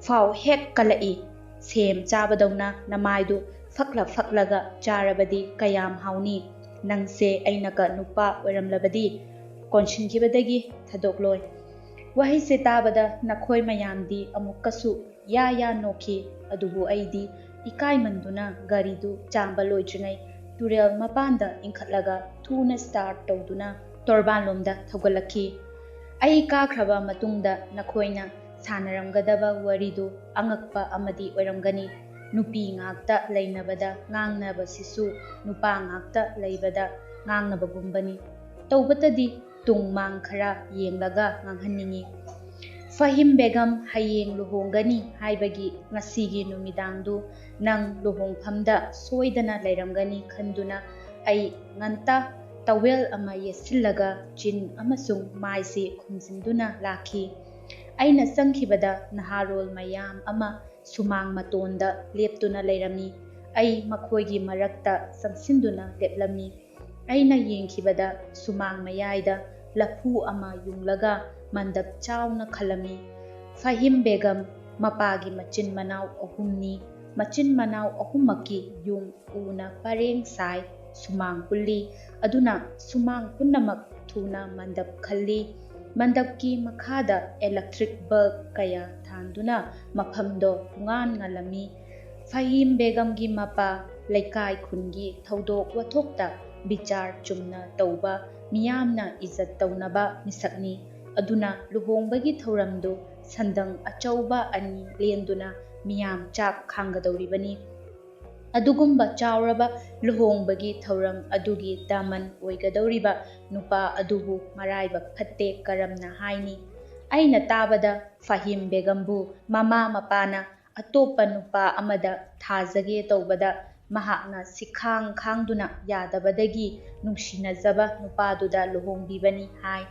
ꯐꯥꯎ ꯍꯦꯛ ꯀꯜꯂꯛꯏ꯫ ꯁꯦꯝ ꯆꯥꯕꯗꯧꯅ ꯅꯃꯥꯏꯗꯨ ꯐꯛꯂ ꯐꯛꯂꯒ ꯆꯥꯔꯕꯗꯤ ꯀꯌꯥꯝ ꯍꯥꯎꯅꯤ꯫ ꯅꯪꯁꯦ ꯑꯩꯅꯒ ꯅꯨꯄꯥ ꯑꯣꯏꯔꯝꯂꯕꯗꯤ ꯀꯣꯟꯁꯤꯟꯈꯤꯕꯗꯒꯤ ꯊꯥꯗꯣꯛꯂꯣꯏ꯫ ꯋꯥꯍꯩꯁꯦ ꯇꯥꯕꯗ ꯅꯈꯣꯏ ꯃꯌꯥꯝꯗꯤ ꯑꯃꯨꯛꯀꯁꯨ ꯌꯥ ꯌꯥ ꯅꯣꯛꯈꯤ꯫ ꯑꯗꯨꯕꯨ ꯑꯩꯗꯤ ꯏꯀꯥꯏꯃꯟꯗꯨꯅ ꯒꯥꯔꯤꯗꯨ ꯆꯥꯝꯕ ꯂꯣꯏꯗ꯭ꯔꯤꯉꯩ ꯇꯨꯔꯦꯜ ꯃꯄꯥꯟꯗ ꯏꯟꯈꯠꯂꯒ ꯊꯨꯅ start ꯇꯧꯗꯨꯅ ꯇꯣꯔꯕꯥꯟꯂꯣꯝꯗ ꯊꯧꯒꯠꯂꯛꯈꯤ꯫ ꯑꯩ ꯀꯥꯈ꯭ꯔꯕ ꯃꯇꯨꯡꯗ ꯅꯈꯣꯏꯅ ꯁꯥꯟꯅꯔꯝꯒꯗꯕ ꯋꯥꯔꯤꯗꯨ ꯑꯉꯛꯄ ꯑꯃꯗꯤ ꯑꯣꯏꯔꯝꯒꯅꯤ꯫ ꯅꯨꯄꯤ ꯉꯥꯛꯇ ꯂꯩꯅꯕꯗ ꯉꯥꯡꯅꯕꯁꯤꯁꯨ ꯅꯨꯄꯥ ꯉꯥꯛꯇ ꯂꯩꯕꯗ ꯉꯥꯡꯅꯕꯒꯨꯝꯕꯅꯤ꯫ ꯇꯧꯕꯇꯗꯤ ꯇꯨꯡ ꯃꯥꯡ ꯈꯔ ꯌꯦꯡꯂꯒ ꯉꯥꯡꯍꯟꯅꯤꯡꯏ꯫ ꯐꯍꯤꯝ ꯕꯦꯒꯝ ꯍꯌꯦꯡ ꯂꯨꯍꯣꯡꯒꯅꯤ ꯍꯥꯏꯕꯒꯤ ꯉꯁꯤꯒꯤ ꯅꯨꯃꯤꯗꯥꯡꯗꯨ ꯅꯪ ꯂꯨꯍꯣꯡꯐꯝꯗ ꯁꯣꯏꯗꯅ ꯂꯩꯔꯝꯒꯅꯤ ꯈꯟꯗꯨꯅ ꯑꯩ ꯉꯟꯇꯥ ꯇꯋꯦꯜ ꯑꯃ ꯌꯦꯠꯁꯤꯜꯂꯒ ꯆꯤꯟ ꯑꯃꯁꯨꯡ ꯃꯥꯏꯁꯤ ꯈꯨꯝꯖꯤꯟꯗꯨꯅ ꯂꯥꯛꯈꯤ꯫ ꯑꯩꯅ ꯆꯪꯈꯤꯕꯗ ꯅꯍꯥꯔꯣꯜ ꯃꯌꯥꯝ ꯑꯃ ꯁꯨꯃꯥꯡ ꯃꯇꯣꯟꯗ ꯂꯦꯞꯇꯨꯅ ꯂꯩꯔꯝꯃꯤ꯫ ꯑꯩ ꯃꯈꯣꯏꯒꯤ ꯃꯔꯛꯇ ꯆꯪꯁꯤꯟꯗꯨꯅ ꯂꯦꯞꯂꯝꯃꯤ꯫ ꯑꯩꯅ ꯌꯦꯡꯈꯤꯕꯗ ꯁꯨꯃꯥꯡ ꯃꯌꯥꯏꯗ ꯂꯐꯨ ꯑꯃ ꯌꯨꯡꯂꯒ ꯃꯟꯗꯞ ꯆꯥꯎꯅ ꯈꯜꯂꯝꯃꯤ꯫ ꯐꯍꯤꯝ ꯕꯦꯒꯝ ꯃꯄꯥꯒꯤ ꯃꯆꯤꯟ ꯃꯅꯥꯎ ꯑꯍꯨꯝꯅꯤ꯫ ꯃꯆꯤꯟ ꯃꯅꯥꯎ ꯑꯍꯨꯝꯃꯛꯀꯤ ꯌꯨꯝ ꯎꯅ ꯄꯔꯦꯡ ꯁꯥꯏ꯫ ꯁꯨꯃꯥꯡ ꯄꯨꯜꯂꯤ꯫ ꯑꯗꯨꯅ ꯁꯨꯃꯥꯡ ꯄꯨꯝꯅꯃꯛ ꯊꯨꯅ ꯃꯟꯗꯞ ꯈꯜꯂꯤ꯫ ꯃꯟꯗꯞꯀꯤ ꯃꯈꯥꯗ electric bulb ꯀꯌꯥ ꯊꯥꯟꯗꯨꯅ ꯃꯐꯝꯗꯣ ꯄꯨꯡꯉꯥꯟ ꯉꯥꯜꯂꯝꯃꯤ꯫ ꯐꯍꯤꯝ ꯕꯦꯒꯝꯒꯤ ꯃꯄꯥ ꯂꯩꯀꯥꯏ ꯈꯨꯟꯒꯤ ꯊꯧꯗꯣꯛ ꯋꯥꯊꯣꯛꯇ ꯕꯤꯆꯥꯔ ꯆꯨꯝꯅ ꯇꯧꯕ, ꯃꯤꯌꯥꯝꯅ ꯏꯖꯠ ꯇꯧꯅꯕ ꯃꯤꯁꯛꯅꯤ꯫ ꯑꯗꯨꯅ ꯂꯨꯍꯣꯡꯕꯒꯤ ꯊꯧꯔꯝꯗꯨ ꯁꯟꯗꯪ ꯑꯆꯧꯕ ꯑꯅꯤ ꯂꯦꯟꯗꯨꯅ ꯃꯤꯌꯥꯝ ꯆꯥꯛ ꯈꯥꯡꯒꯗꯧꯔꯤꯕꯅꯤ꯫ ꯑꯗꯨꯒꯨꯝꯕ ꯆꯥꯎꯔꯕ ꯂꯨꯍꯣꯡꯕꯒꯤ ꯊꯧꯔꯝ ꯑꯗꯨꯒꯤ ꯗꯥꯃꯟ ꯑꯣꯏꯒꯗꯧꯔꯤꯕ ꯅꯨꯄꯥ ꯑꯗꯨꯕꯨ ꯃꯔꯥꯏꯕꯛ ꯐꯠꯇꯦ ꯀꯔꯝꯅ ꯍꯥꯏꯅꯤ? ꯑꯩꯅ ꯇꯥꯕꯗ ꯐꯍꯤꯝ ꯕꯦꯒꯝꯕꯨ ꯃꯃꯥ ꯃꯄꯥꯅ ꯑꯇꯣꯞꯄ ꯅꯨꯄꯥ ꯑꯃꯗ ꯊꯥꯖꯒꯦ ꯇꯧꯕꯗ ꯃꯍꯥꯛꯅ ꯁꯤꯈꯥꯡ ꯈꯥꯡꯗꯨꯅ ꯌꯥꯗꯕꯗꯒꯤ ꯅꯨꯡꯁꯤꯅꯖꯕ ꯅꯨꯄꯥꯗꯨꯗ ꯂꯨꯍꯣꯡꯕꯤꯕꯅꯤ ꯍꯥꯏ꯫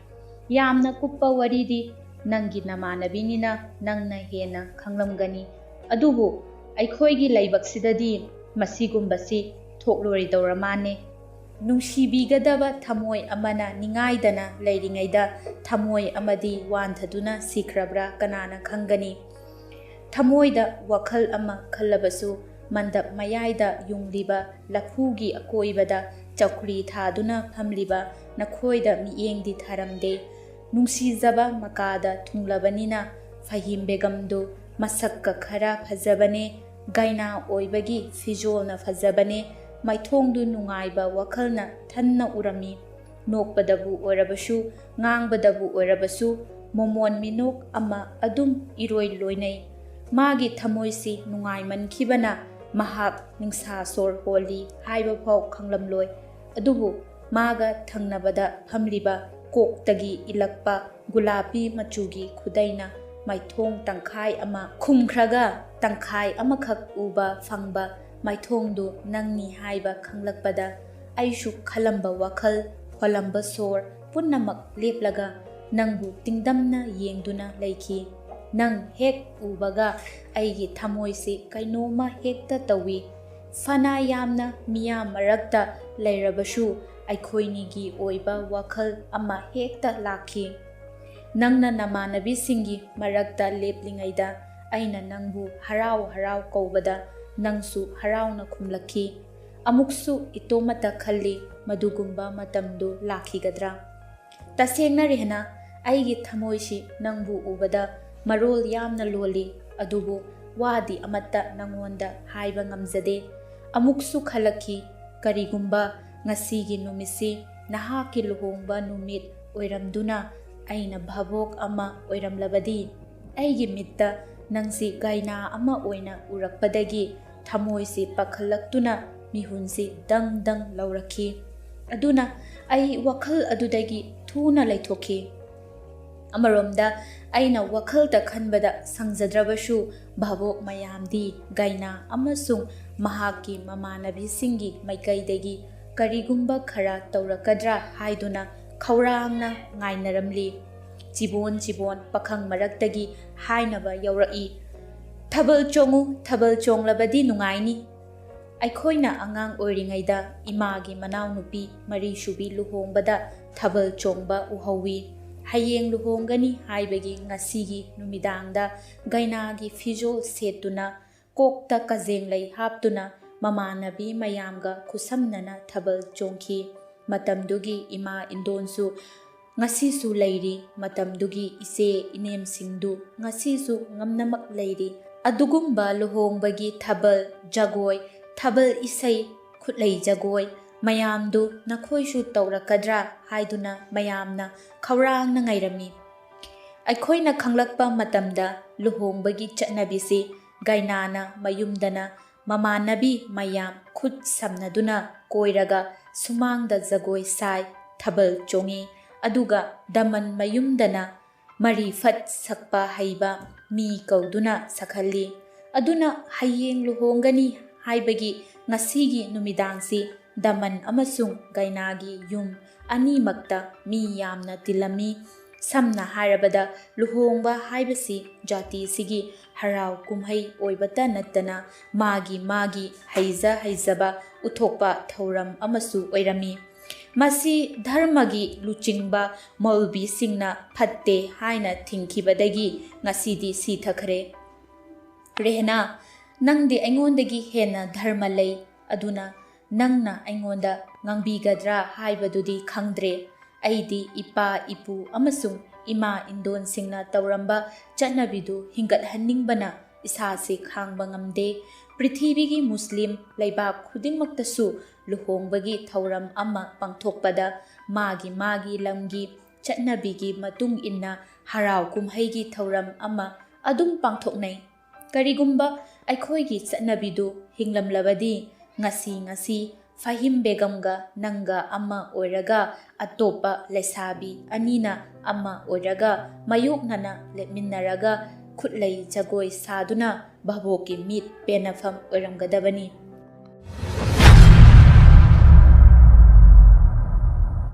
ꯌꯥꯝꯅ ꯀꯨꯞꯄ ꯋꯥꯔꯤꯗꯤ ꯅꯪꯒꯤ ꯅꯃꯥꯟꯅꯕꯤꯅꯤꯅ ꯅꯪꯅ ꯍꯦꯟꯅ ꯈꯪꯂꯝꯒꯅꯤ꯫ ꯑꯗꯨꯕꯨ ꯑꯩꯈꯣꯏꯒꯤ ꯂꯥꯏꯕꯛꯁꯤꯗꯗꯤ ꯃꯁꯤꯒꯨꯝꯕꯁꯤ ꯊꯣꯛꯂꯣꯏꯗꯧꯔ ꯃꯥꯟꯅꯦ꯫ ꯅꯨꯡꯁꯤꯕꯤꯒꯗꯕ ꯊꯃꯣꯏ ꯑꯃꯅ ꯅꯤꯡꯉꯥꯏꯗꯅ ꯂꯩꯔꯤꯉꯩꯗ ꯊꯃꯣꯏ ꯑꯃꯗꯤ ꯋꯥꯟꯊꯗꯨꯅ ꯁꯤꯈ꯭ꯔꯕ꯭ꯔꯥ ꯀꯅꯥꯅ ꯈꯪꯒꯅꯤ? ꯊꯃꯣꯏꯗ ꯋꯥꯈꯜ ꯑꯃ ꯈꯜꯂꯕꯁꯨ, ꯃꯟꯗꯞ ꯃꯌꯥꯏꯗ ꯌꯨꯡꯂꯤꯕ ꯂꯐꯨꯒꯤ ꯑꯀꯣꯏꯕꯗ ꯆꯧꯀ꯭ꯔꯤ ꯊꯥꯗꯨꯅ ꯐꯝꯂꯤꯕ ꯅꯈꯣꯏꯗ ꯃꯤꯠꯌꯦꯡꯗꯤ ꯊꯥꯔꯝꯗꯦ꯫ ꯅꯨꯡꯁꯤꯖꯕ ꯃꯀꯥꯗ ꯊꯨꯡꯂꯕꯅꯤꯅ ꯐꯍꯤꯝ ꯕꯦꯒꯝꯗꯨ ꯃꯁꯛꯀ ꯈꯔ ꯐꯖꯕꯅꯦ, ꯒꯥꯏꯅꯥ ꯑꯣꯏꯕꯒꯤ ꯐꯤꯖꯣꯜꯅ ꯐꯖꯕꯅꯦ, ꯃꯥꯏꯊꯣꯡꯗꯨ ꯅꯨꯡꯉꯥꯏꯕ ꯋꯥꯈꯜꯅ ꯊꯟꯅ ꯎꯔꯝꯃꯤ꯫ ꯅꯣꯛꯄꯗꯕꯨ ꯑꯣꯏꯔꯕꯁꯨ, ꯉꯥꯡꯕꯗꯕꯨ ꯑꯣꯏꯔꯕꯁꯨ, ꯃꯣꯃꯣꯟ ꯃꯤꯅꯣꯛ ꯑꯃ ꯑꯗꯨꯝ ꯏꯔꯣꯏ ꯂꯣꯏꯅꯩ꯫ ꯃꯥꯒꯤ ꯊꯃꯣꯏꯁꯤ ꯅꯨꯡꯉꯥꯏꯃꯟꯈꯤꯕꯅ ꯃꯍꯥꯛ ꯅꯤꯡꯁꯥ ꯁꯣꯔ ꯍꯣꯜꯂꯤ ꯍꯥꯏꯕ ꯐꯥꯎ ꯈꯪꯂꯝꯂꯣꯏ꯫ ꯑꯗꯨꯕꯨ ꯃꯥꯒ ꯊꯪꯅꯕꯗ ꯐꯝꯂꯤꯕ ꯀꯣꯛꯇꯒꯤ ꯏꯜꯂꯛꯄ ꯒꯨꯂꯥꯄꯤ ꯃꯆꯨꯒꯤ ꯈꯨꯗꯩꯅ ꯃꯥꯏꯊꯣꯡ ꯇꯪꯈꯥꯏ ꯑꯃ ꯈꯨꯝꯈ꯭ꯔꯒ, ꯇꯪꯈꯥꯏ ꯑꯃꯈꯛ ꯎꯕ ꯐꯪꯕ ꯃꯥꯏꯊꯣꯡꯗꯨ ꯅꯪꯅꯤ ꯍꯥꯏꯕ ꯈꯪꯂꯛꯄꯗ, ꯑꯩꯁꯨ ꯈꯜꯂꯝꯕ ꯋꯥꯈꯜ, ꯍꯣꯜꯂꯝꯕ ꯁꯣꯔ ꯄꯨꯝꯅꯃꯛ ꯂꯦꯞꯂꯒ ꯅꯪꯕꯨ ꯇꯤꯡꯗꯝꯅ ꯌꯦꯡꯗꯨꯅ ꯂꯩꯈꯤ꯫ ꯅꯪ ꯍꯦꯛ ꯎꯕꯒ ꯑꯩꯒꯤ ꯊꯃꯣꯏꯁꯤ ꯀꯩꯅꯣꯝꯃ ꯍꯦꯛꯇ ꯇꯧꯏ꯫ ꯐꯅ ꯌꯥꯝꯅ ꯃꯤꯌꯥꯝ ꯃꯔꯛꯇ ꯂꯩꯔꯕꯁꯨ, ꯑꯩꯈꯣꯏꯅꯤꯒꯤ ꯑꯣꯏꯕ ꯋꯥꯈꯜ ꯑꯃ ꯍꯦꯛꯇ ꯂꯥꯛꯈꯤ꯫ ꯅꯪꯅ ꯅꯃꯥꯟꯅꯕꯤꯁꯤꯡꯒꯤ ꯃꯔꯛꯇ ꯂꯦꯞꯂꯤꯉꯩꯗ ꯑꯩꯅ ꯅꯪꯕꯨ ꯍꯔꯥꯎ ꯍꯔꯥꯎ ꯀꯧꯕꯗ ꯅꯪꯁꯨ ꯍꯔꯥꯎꯅ ꯈꯨꯝꯂꯛꯈꯤ꯫ ꯑꯃꯨꯛꯁꯨ ꯏꯇꯣꯝꯇ ꯈꯜꯂꯤ, ꯃꯗꯨꯒꯨꯝꯕ ꯃꯇꯝꯗꯨ ꯂꯥꯛꯈꯤꯒꯗ꯭ꯔꯥ? ꯇꯁꯦꯡꯅ ꯔꯦꯍꯅꯥ, ꯑꯩꯒꯤ ꯊꯃꯣꯏꯁꯤ ꯅꯪꯕꯨ ꯎꯕꯗ ꯃꯔꯣꯜ ꯌꯥꯝꯅ ꯂꯣꯜꯂꯤ, ꯑꯗꯨꯕꯨ ꯋꯥꯗꯤ ꯑꯃꯠꯇ ꯅꯪꯉꯣꯟꯗ ꯍꯥꯏꯕ ꯉꯝꯖꯗꯦ꯫ ꯑꯃꯨꯛꯁꯨ ꯈꯜꯂꯛꯈꯤ, ꯀꯔꯤꯒꯨꯝꯕ ꯉꯁꯤꯒꯤ ꯅꯨꯃꯤꯠꯁꯤ ꯅꯍꯥꯛꯀꯤ ꯂꯨꯍꯣꯡꯕ ꯅꯨꯃꯤꯠ ꯑꯣꯏꯔꯝꯗꯨꯅ ꯑꯩꯅ ꯚꯥꯕꯣꯛ ꯑꯃ ꯑꯣꯏꯔꯝꯂꯕꯗꯤ? ꯑꯩꯒꯤ ꯃꯤꯠꯇ ꯅꯪꯁꯤ ꯒꯥꯏꯅꯥ ꯑꯃ ꯑꯣꯏꯅ ꯎꯔꯛꯄꯗꯒꯤ ꯊꯃꯣꯏꯁꯤ ꯄꯥꯈꯠꯂꯛꯇꯨꯅ ꯃꯤꯍꯨꯟꯁꯤ ꯗꯪ ꯗꯪ ꯂꯥꯎꯔꯛꯈꯤ꯫ ꯑꯗꯨꯅ ꯑꯩ ꯋꯥꯈꯜ ꯑꯗꯨꯗꯒꯤ ꯊꯨꯅ ꯂꯩꯊꯣꯛꯈꯤ꯫ ꯑꯃꯔꯣꯝꯗ ꯑꯩꯅ ꯋꯥꯈꯜꯗ ꯈꯟꯕꯗ ꯁꯪꯖꯗ꯭ꯔꯕꯁꯨ, ꯚꯥꯕꯣꯛ ꯃꯌꯥꯝꯗꯤ ꯒꯥꯏꯅꯥ ꯑꯃꯁꯨꯡ ꯃꯍꯥꯛꯀꯤ ꯃꯃꯥꯟꯅꯕꯤꯁꯤꯡꯒꯤ ꯃꯥꯏꯀꯩꯗꯒꯤ ꯀꯔꯤꯒꯨꯝꯕ ꯈꯔ ꯇꯧꯔꯛꯀꯗ꯭ꯔꯥ ꯍꯥꯏꯗꯨꯅ ꯈꯧꯔꯥꯡꯅ ꯉꯥꯏꯅꯔꯝꯂꯤ꯫ ꯆꯤꯕꯣꯟ ꯆꯤꯕꯣꯟ ꯄꯥꯈꯪ ꯃꯔꯛꯇꯒꯤ ꯍꯥꯏꯅꯕ ꯌꯥꯎꯔꯛꯏ, "ꯊꯥꯕꯜ ꯆꯣꯡꯉꯨ, ꯊꯥꯕꯜ ꯆꯣꯡꯂꯕꯗꯤ ꯅꯨꯡꯉꯥꯏꯅꯤ"꯫ ꯑꯩꯈꯣꯏꯅ ꯑꯉꯥꯡ ꯑꯣꯏꯔꯤꯉꯩꯗ ꯏꯃꯥꯒꯤ ꯃꯅꯥꯎꯅꯨꯄꯤ ꯃꯔꯤꯁꯨꯕꯤ ꯂꯨꯍꯣꯡꯕꯗ ꯊꯥꯕꯜ ꯆꯣꯡꯕ ꯎꯍꯧꯏ꯫ ꯍꯌꯦꯡ ꯂꯨꯍꯣꯡꯒꯅꯤ ꯍꯥꯏꯕꯒꯤ ꯉꯁꯤꯒꯤ ꯅꯨꯃꯤꯗꯥꯡꯗ ꯒꯩꯅꯥꯒꯤ ꯐꯤꯖꯣꯜ ꯁꯦꯠꯇꯨꯅ, ꯀꯣꯛꯇ ꯀꯖꯦꯡꯂꯩ ꯍꯥꯞꯇꯨꯅ ꯃꯃꯥꯟꯅꯕꯤ ꯃꯌꯥꯝꯒ ꯈꯨꯠꯁꯝꯅꯅ ꯊꯥꯕꯜ ꯆꯣꯡꯈꯤ꯫ ꯃꯇꯝꯗꯨꯒꯤ ꯏꯃꯥ ꯏꯟꯗꯣꯟꯁꯨ ꯉꯁꯤꯁꯨ ꯂꯩꯔꯤ, ꯃꯇꯝꯗꯨꯒꯤ ꯏꯆꯦ ꯏꯅꯦꯝꯁꯤꯡꯗꯨ ꯉꯁꯤꯁꯨ ꯉꯝꯅꯃꯛ ꯂꯩꯔꯤ꯫ ꯑꯗꯨꯒꯨꯝꯕ ꯂꯨꯍꯣꯡꯕꯒꯤ ꯊꯥꯕꯜ, ꯖꯒꯣꯏ, ꯊꯥꯕꯜ ꯏꯁꯩ, ꯈꯨꯠꯂꯩ ꯖꯒꯣꯏ ꯃꯌꯥꯝꯗꯨ ꯅꯈꯣꯏꯁꯨ ꯇꯧꯔꯛꯀꯗ꯭ꯔꯥ ꯍꯥꯏꯗꯨꯅ ꯃꯌꯥꯝꯅ ꯈꯧꯔꯥꯡꯅ ꯉꯥꯏꯔꯝꯃꯤ꯫ ꯑꯩꯈꯣꯏꯅ ꯈꯪꯂꯛꯄ ꯃꯇꯝꯗ ꯂꯨꯍꯣꯡꯕꯒꯤ ꯆꯠꯅꯕꯤꯁꯤ ꯒꯩꯅꯥꯅ ꯃꯌꯨꯝꯗꯅ ꯃꯃꯥꯟꯅꯕꯤ ꯃꯌꯥꯝ ꯈꯨꯠ ꯁꯝꯅꯗꯨꯅ ꯀꯣꯏꯔꯒ ꯁꯨꯃꯥꯡꯗ ꯖꯒꯣꯏ ꯁꯥꯏ, ꯊꯥꯕꯜ ꯆꯣꯡꯏ꯫ ꯑꯗꯨꯒ ꯗꯃꯟ ꯃꯌꯨꯝꯗꯅ ꯃꯔꯤꯐꯠ ꯁꯛꯄ ꯍꯩꯕ ꯃꯤ ꯀꯧꯗꯨꯅ ꯁꯛꯍꯜꯂꯤ꯫ ꯑꯗꯨꯅ ꯍꯌꯦꯡ ꯂꯨꯍꯣꯡꯒꯅꯤ ꯍꯥꯏꯕꯒꯤ ꯉꯁꯤꯒꯤ ꯅꯨꯃꯤꯗꯥꯡꯁꯤ ꯗꯃꯟ ꯑꯃꯁꯨꯡ ꯒꯩꯅꯥꯒꯤ ꯌꯨꯝ ꯑꯅꯤꯃꯛꯇ ꯃꯤ ꯌꯥꯝꯅ ꯇꯤꯜꯂꯝꯃꯤ꯫ ꯁꯝꯅ ꯍꯥꯏꯔꯕꯗ, ꯂꯨꯍꯣꯡꯕ ꯍꯥꯏꯕꯁꯤ ꯖꯥꯇꯤꯁꯤꯒꯤ ꯍꯔꯥꯎ ꯀꯨꯝꯍꯩ ꯑꯣꯏꯕꯇ ꯅꯠꯇꯅ ꯃꯥꯒꯤ ꯃꯥꯒꯤ ꯍꯩꯖ ꯍꯩꯖꯕ ꯎꯠꯊꯣꯛꯄ ꯊꯧꯔꯝ ꯑꯃꯁꯨ ꯑꯣꯏꯔꯝꯃꯤ꯫ ꯃꯁꯤ ꯙꯔꯃꯒꯤ ꯂꯨꯆꯤꯡꯕ ꯃꯧꯜꯕꯤꯁꯤꯡꯅ ꯐꯠꯇꯦ ꯍꯥꯏꯅ ꯊꯤꯡꯈꯤꯕꯗꯒꯤ ꯉꯁꯤꯗꯤ ꯁꯤꯊꯈ꯭ꯔꯦ꯫ ꯔꯦꯍꯅꯥ, ꯅꯪꯗꯤ ꯑꯩꯉꯣꯟꯗꯒꯤ ꯍꯦꯟꯅ ꯙꯔꯃ ꯂꯩ, ꯑꯗꯨꯅ ꯅꯪꯅ ꯑꯩꯉꯣꯟꯗ ꯉꯥꯡꯕꯤꯒꯗ꯭ꯔꯥ ꯍꯥꯏꯕꯗꯨꯗꯤ ꯈꯪꯗ꯭ꯔꯦ꯫ ꯑꯩꯗꯤ ꯏꯄꯥ ꯏꯄꯨ ꯑꯃꯁꯨꯡ ꯏꯃꯥ ꯏꯟꯗꯣꯟꯁꯤꯡꯅ ꯇꯧꯔꯝꯕ ꯆꯠꯅꯕꯤꯗꯨ ꯍꯤꯡꯒꯠꯍꯟꯅꯤꯡꯕꯅ ꯏꯁꯥꯁꯤ ꯈꯥꯡꯕ ꯉꯝꯗꯦ꯫ ꯄ꯭ꯔꯤꯊꯤꯕꯤꯒꯤ ꯃꯨꯁꯂꯤꯝ ꯂꯩꯕꯥꯛ ꯈꯨꯗꯤꯡꯃꯛꯇꯁꯨ ꯂꯨꯍꯣꯡꯕꯒꯤ ꯊꯧꯔꯝ ꯑꯃ ꯄꯥꯡꯊꯣꯛꯄꯗ ꯃꯥꯒꯤ ꯃꯥꯒꯤ ꯂꯝꯒꯤ ꯆꯠꯅꯕꯤꯒꯤ ꯃꯇꯨꯡ ꯏꯟꯅ ꯍꯔꯥꯎ ꯀꯨꯝꯍꯩꯒꯤ ꯊꯧꯔꯝ ꯑꯃ ꯑꯗꯨꯝ ꯄꯥꯡꯊꯣꯛꯅꯩ꯫ ꯀꯔꯤꯒꯨꯝꯕ ꯑꯩꯈꯣꯏꯒꯤ ꯆꯠꯅꯕꯤꯗꯨ ꯍꯤꯡꯂꯝꯂꯕꯗꯤ, ꯉꯁꯤ ꯉꯁꯤ ꯐꯍꯤꯝ ꯕꯦꯒꯝꯒ ꯅꯪꯒ ꯑꯃ ꯑꯣꯏꯔꯒ, ꯑꯇꯣꯞꯄ ꯂꯩꯁꯥꯕꯤ ꯑꯅꯤꯅ ꯑꯃ ꯑꯣꯏꯔꯒ, ꯃꯥꯌꯣꯛꯅꯅ ꯂꯦꯞꯃꯤꯟꯅꯔꯒ ꯈꯨꯠꯂꯩ ꯖꯒꯣꯏ ꯁꯥꯗꯨꯅ ꯚꯥꯕꯣꯛꯀꯤ ꯃꯤꯠ ꯄꯦꯟꯅꯐꯝ ꯑꯣꯏꯔꯝꯒꯗꯕꯅꯤ꯫